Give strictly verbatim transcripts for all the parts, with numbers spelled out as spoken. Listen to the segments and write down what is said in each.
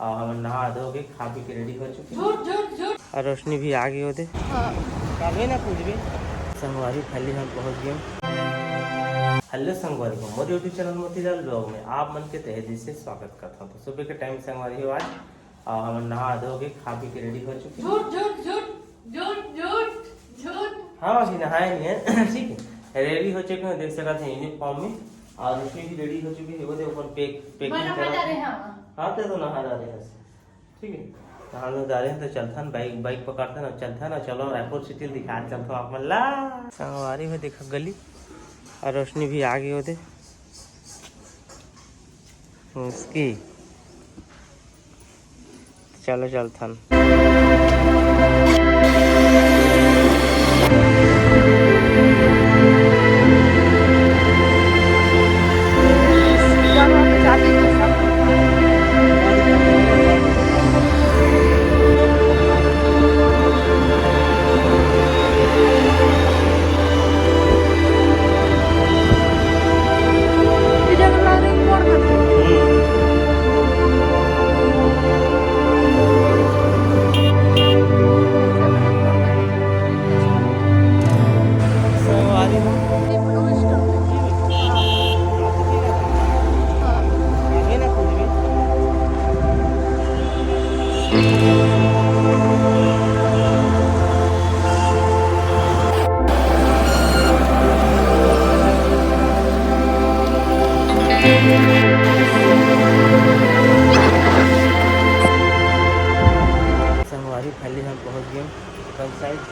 अउ हमन नहा धो के खा पी के ready हो चुके हैं। झूठ, झूठ, झूठ। अउ रोशनी भी आ गई होते। हाँ। काबे ना पूछबे। संगवारी, finally हम पहुँच गए। Hello संगवारी हो, मोर YouTube channel मोतीलाल vlog में आप मन के तहे दिल से स्वागत करता हूँ। तो सुबह के time संगवारी हो आज, अउ हमन नहा धो के खा पी के ready हो चुके हैं। झूठ, झूठ, झूठ, झूठ, झूठ, झूठ। हाँ, अभी नहाए नहीं है। ठीक है, ready हो चुके हैं, देख सकते हैं uniform में। अउ रोशनी भी ready हो चुकी है, वो देखो अपन pack, packing मैं नहा करा। जा रहे हैं। हाँ, ते तो नहा जा रहे हैं। ठीक है, नहा जा रहे हैं तो चलथन, bike, bike पकड़थन अउ चलथन। अउ चलो, रायपुर city दिखा चलथन आप मन ला। संगवारी हो, देखा गली, अउ रोशनी भी आ गई होते। उसकी चलो चलथन। संगवारी, finally हम पहुंच गए अपन side।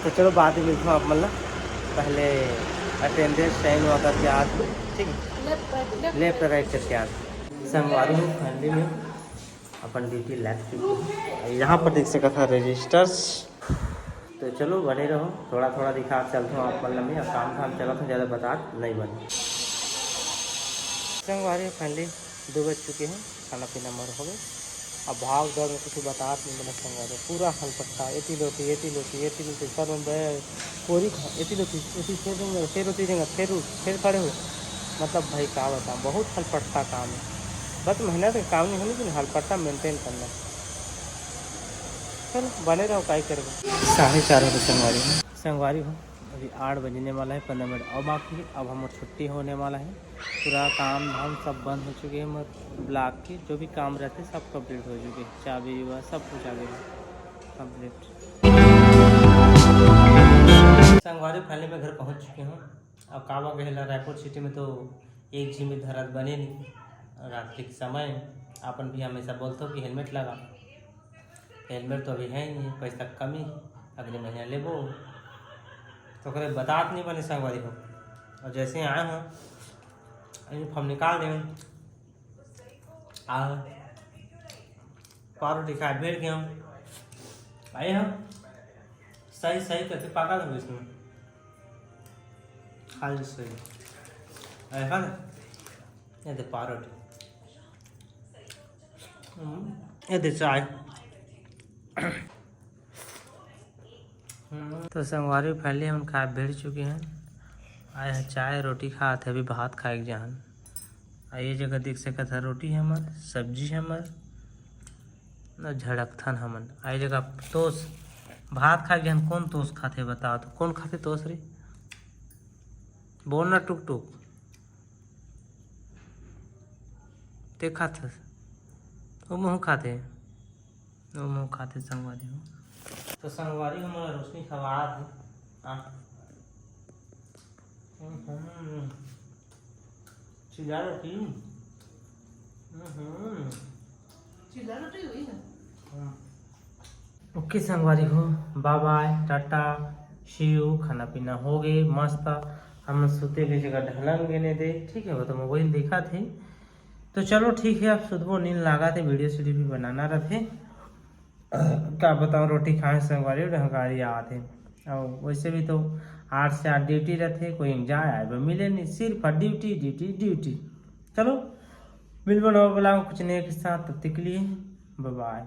तो चलो, बाद में मिलता हूँ आप मन ला। पहले attendance sign वगैरह के आज, ठीक है? Left, right, left, left, right करके आज। संगवारी हो, finally में अपन duty लग चुकी है। यहाँ पर देख सकत हा registers। तो चलो, बने रहो, थोड़ा थोड़ा दिखा चलते हो आप मन ला। मैं अब काम धाम चलत हो, ज़्यादा बतात नहीं बने। संगवारी हो, finally दो बज चुके हैं, खाना पीना मोर हो गए। अब भाग दौड़ में कुछ बतात नहीं बने संगवारी, पूरा हलपट्टा, एती लोटी, एती लोटी, एती लोटी, सर में बे-, कोरी खा, एती लोटी, एती फेर दूंगा, फेर ओती जाएगा, फेर उठ, फेर खड़े हो। मतलब भाई का बताऊँ, बहुत हलपट्टा काम है। बस मेहनत के काम नहीं होने, लेकिन हलपट्टा maintain करना। चलो, बने रहो, काई करबो। साढ़े चार बजे संगवारी हो। संगवारी हो, अभी आठ बजने वाला है, पन्द्रह मिनट और बाकी है। अब हमर छुट्टी होने वाला है। पूरा काम धाम सब बंद हो चुके हैं, हमर block के जो भी काम रहते सब complete हो चुके हैं, चाबी हुआ, सब कुछ आ गया complete। संगवारी, finally मैं घर पहुंच चुके हूँ। अब काम आ गया रायपुर city में, तो एक जी में धरत बने नहीं। रात्रि के समय अपन भी हमेशा बोलते हो कि helmet लगा, helmet तो अभी है ही नहीं, पैसा कमी, अगले महीना लेबो। तो ओकरे बतात नहीं बने संगवारी हो। और जैसे ही आए हो, uniform निकाल दे, आ पाव रोटी खाए बैठ गए हम। आए हम सही सही करके पागल हो इसमें। खा ले सही। अरे खा ले। ये दे पाव रोटी। हम्म, ये दे चाय। हम्म। तो संगवारी, finally हम खाए बैठ चुके हैं। आए हैं चाय रोटी खात है, अभी भात खाए के जाहन। आ ये जगह देख सकत है, रोटी हमर, सब्जी हमर, न झड़कथन हमन। आ ये जगह तोस, भात खाए के जाहन, कौन तोस खाथे बता तो, कौन खाथे तोस रे? बोल ना टुक टुक। ते खाथस? ओ मुँह खाथे। ओ मुँह खाथे संगवारी हो। तो संगवारी हो, मोला रोशनी खवात हे। आ। हम्म। चिल्ला रोटी। हम्म। चिल्ला रोटी हुई ना? हाँ। OK संगवारी हो, bye bye, Tata, see you। खाना पीना हो गए, मस्त। हम सुते के जगह ढलंग गेने दे, ठीक है, वो तो mobile देखा थे। तो चलो ठीक है, अब सुतबो, नींद लागा थे, video सीडी भी बनाना रहते। का बताऊँ, रोटी खाए संगवारी, डहकारी आते। और वैसे भी तो आठ से आठ duty रहते, कोई जाए आए बर मिले नहीं, सिर्फ duty, duty, duty। चलो, मिलबो नवा vlog कुछ नए के साथ, तब तक के लिए bye bye।